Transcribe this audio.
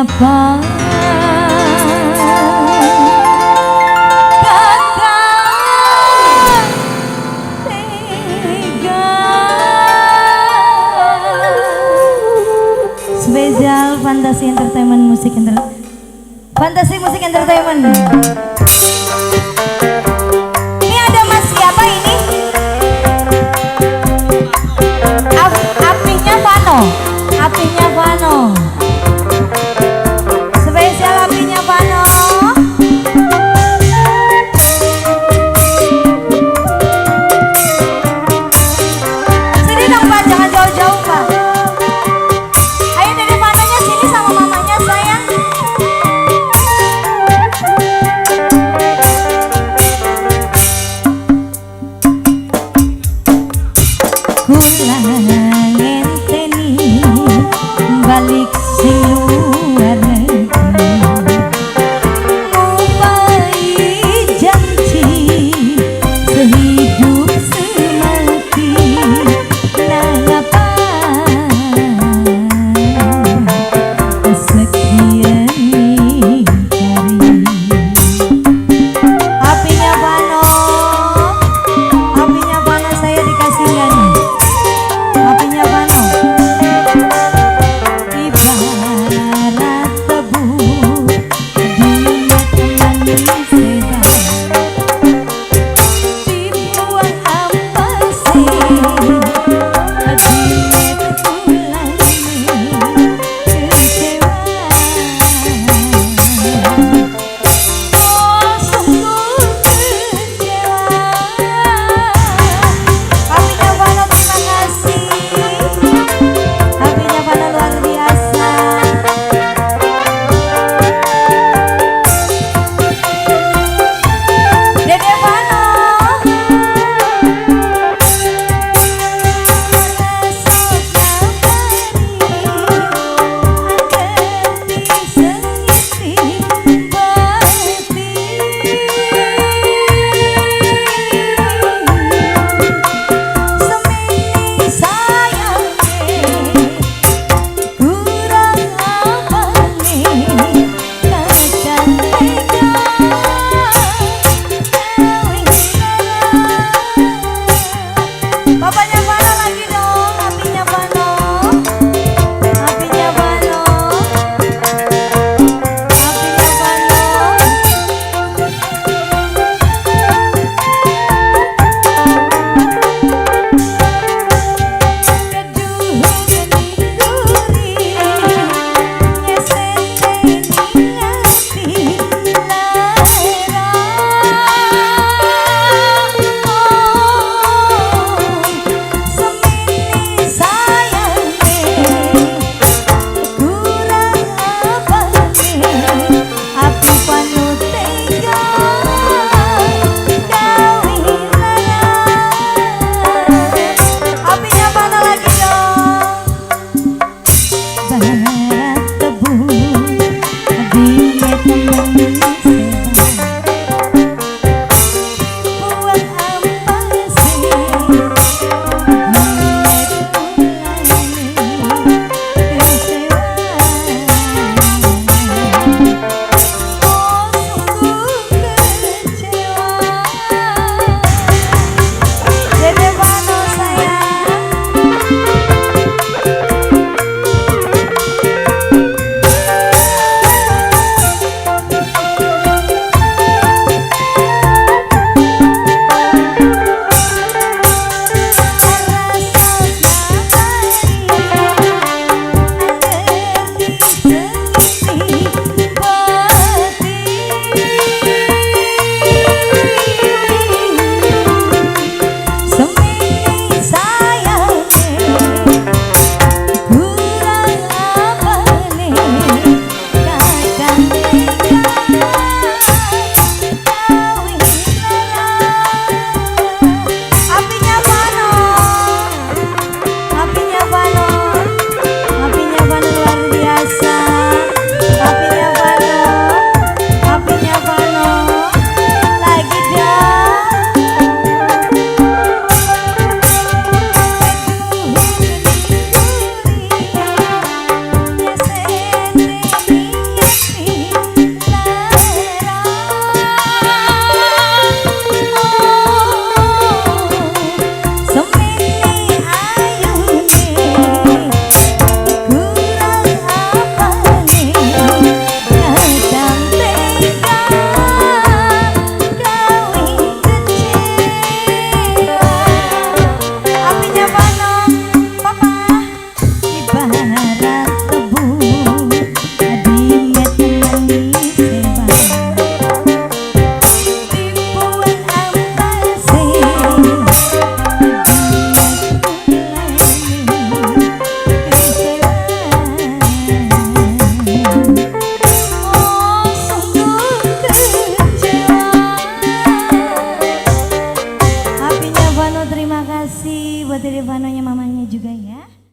Nangapa kakang tega. Spesial Fantasi Entertainment Musik Fantasi Musik Entertainment. Ini ada Mas siapa ini? Apinya Vano. Apinya Vano. Spesial apinya Vano. Sini dong Pak, jangan jauh-jauh Pak. Ayo Dede Vanonya sini sama mamanya sayang. Kula ngenteni balik sing luar negeri, ngupai janji sehidup semati. Nangapa sekian ngingkari. Apinya Vano, apinya Vano saya dikasih nggak nih? Apinya Vano. Ibarat Terima kasih buat Dede Vanonya, mamanya juga ya.